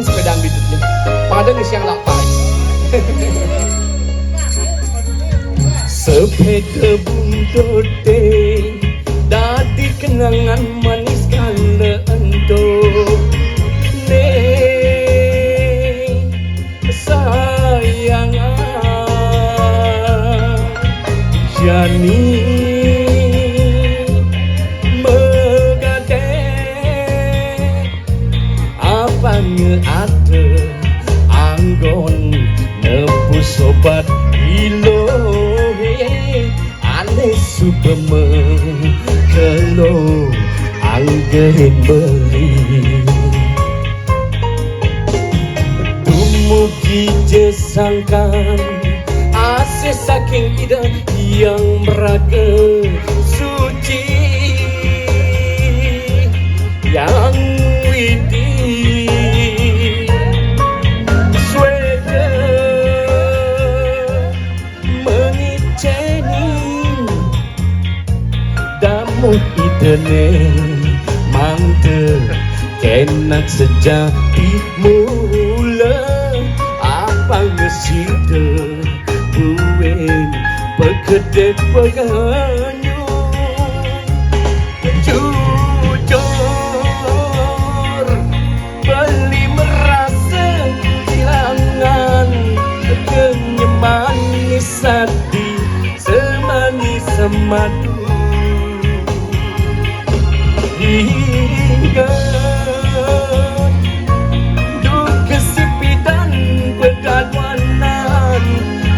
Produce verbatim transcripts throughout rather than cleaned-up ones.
Sepeda bidutnya. Pada ngisi yang lapar. Sepeda buntuté dadi kenangan manis kala ento. Ning sayangan jani megadé apane ate anggon nebus obat ilohe ane supeme kelo anggehin beli. Dumugi jesangkan asih saking Ida yang meraga suci yang widi sweda mengiceni damuh idene mangke kenak sejati mula apa ngesida buin pekedek penganyu jujur beli merasa kehilangan kenyamanan sati semani semadu hingga duka sipidan pedaduanan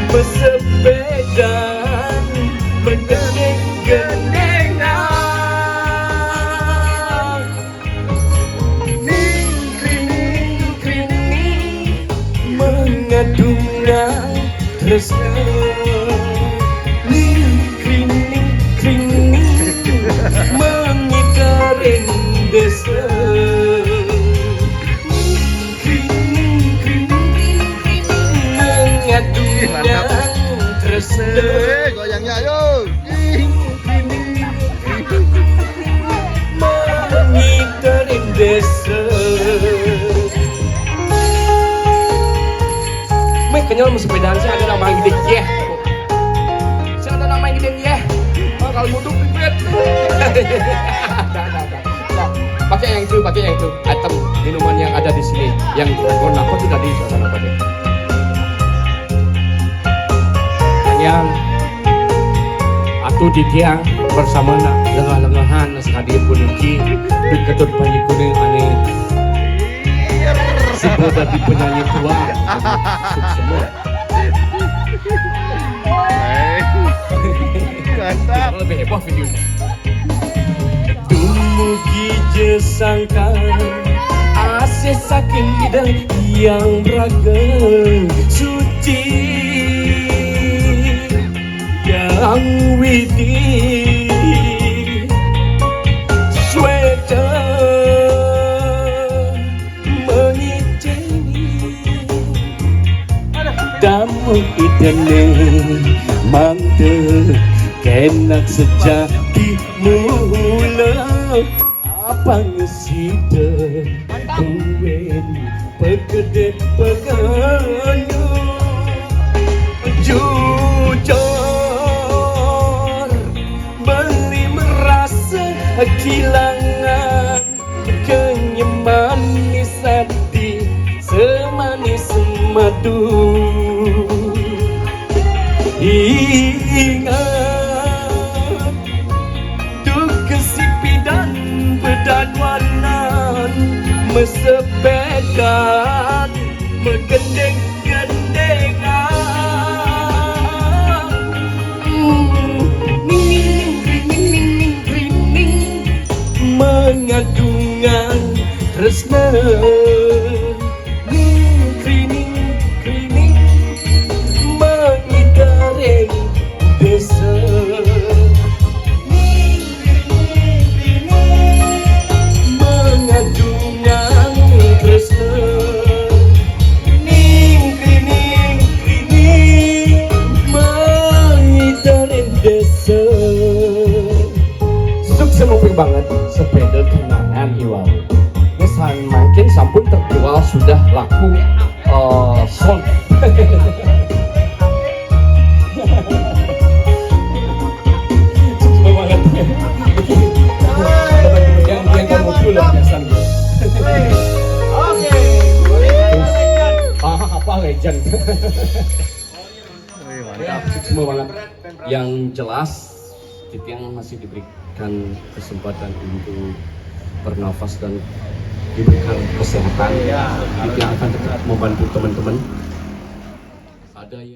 besepedan menggending-gendingan. Ning krining krining mengadungan tresna. Ning krining krining mengitaring desa. Ning krining krining mengadungan tresna. Eh, goyangnya ayo. Mangiterin desa. Meh kenyal mau sepedaan sih ada nama gede ya. Saya ada nama gede ya. Oh, kalau butuh pipit. Ada, ada, ada. Nah, pakai yang itu, pakai yang itu. Item minuman yang ada di sini, yang dragon apa tuh tadi? Dragon apa tuh? Yang Atu Didiang bersama nak lengah-lengahan sekadi puniki diketut panji kuning ane suba dadi penyanyi tua. Suksema. Mantap. Lebih heboh videonya. Dumugi jesangkan asih saking Ida yang raga suci yang widi sweta mengiceni damu idene mangke kenak sejati mula apa ngesida duwen pegede peganyu jujur beli merasa kehilangan kenyamanan sati semanis madu. Ingat tu kesipidan bedaduanan mesepedan megendeng-gendengan. Ning ning ning ning ning ning ning ning ning mengadungan tresna. Ning krining krining mengitaring desa. Ning krining krining mengadungan tresna. Ning krining krining mengitaring desa. Sukses muping banget sepeda kenangan iwau. Ngesan mangkin pun terjual, sudah laku, eh, sold. Yang yang kamu luar biasa. Oke. Ah, apa legend? Wih, mantap. Semua banget. Yang jelas, kita yang masih diberikan kesempatan untuk bernafas dan diberikan kesehatan, kita akan tetap membantu teman-teman. Ada yang